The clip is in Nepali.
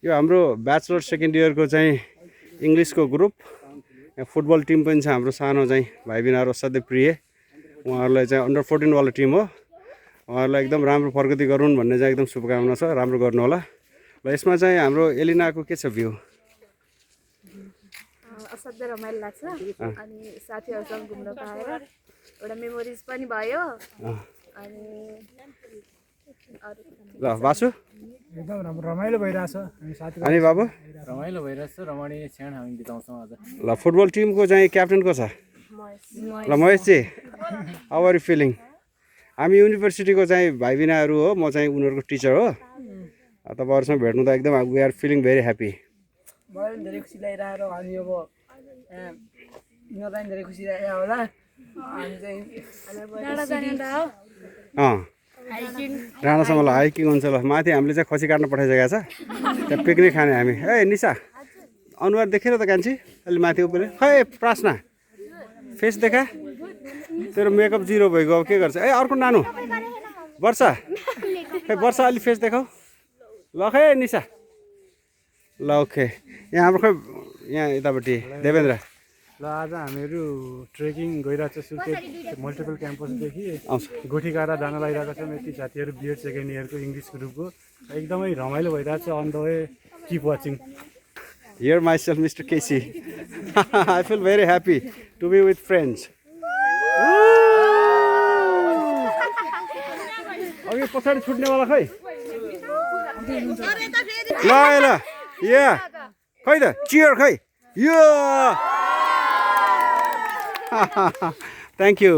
यो हाम्रो ब्याचलर सेकेन्ड इयरको चाहिँ इङ्ग्लिसको ग्रुप यहाँ फुटबल टिम पनि छ हाम्रो सानो चाहिँ भाइ बिनाहरू असाध्यै प्रिय उहाँहरूलाई चाहिँ अन्डर 14 वाला टिम हो उहाँहरूलाई एकदम राम्रो प्रगति गरून् भन्ने चाहिँ एकदम शुभकामना छ राम्रो गर्नु होला ल यसमा चाहिँ हाम्रो एलिनाको के छ भ्यू असाध्यै रमाइलो लाग्छ अनि साथीहरूसँग घुम्न पाएर एउटा मेमोरिज पनि भयो अनि ल बासु एकदम रमाइलो भइरहेछ हामी साथी अनि बाबु रमाइलो भइरहेछ रमाइलो क्षण हामी बिताउँछौँ आज ल फुटबल टिमको चाहिँ क्याप्टेन को छ ल Maheshji how are you feeling हामी युनिभर्सिटीको चाहिँ भाइ बिनाहरू हो म चाहिँ उनीहरूको टिचर हो तपाईँहरूसँग भेट्नु त एकदम we are feeling very happy मलाई पनि धेरै खुसी लागिरहेको हामी अब यिनीहरूलाई पनि धेरै खुसी लागेको होला हामी चाहिँ राणासम्म ल हाइकिङ हुन्छ ल माथि हामीले चाहिँ खसी काट्न पठाइसकेको छ त्यहाँ पिकनिक खाने हामी ए निशा अनुहार देखेर त कान्छी अलि माथि उभिएर खै प्रार्थना फेस देखा तेरो मेकअप जिरो भइगयो अब के गर्छ ए अर्को नानु वर्षा खै वर्षा अलि फेस देखाऊ ल खै निशा ल ओके यहाँ हाम्रो खै यहाँ यतापट्टि देवेन्द्र ल आज हामीहरू ट्रेकिङ गइरहेको छ सुर्खेत मल्टिपल क्याम्पसदेखि गोठीकाँडा जान लागिरहेको छौँ यति साथीहरू बिएड सेकेन्ड इयरको इङ्ग्लिस ग्रुपको एकदमै रमाइलो भइरहेको छ on the way keep watching here myself mister KC I feel very happy to be with friends अघि पछाडि छुट्नेवाला खै ल ल या खै त चियर खै यो थ्याङ्क यू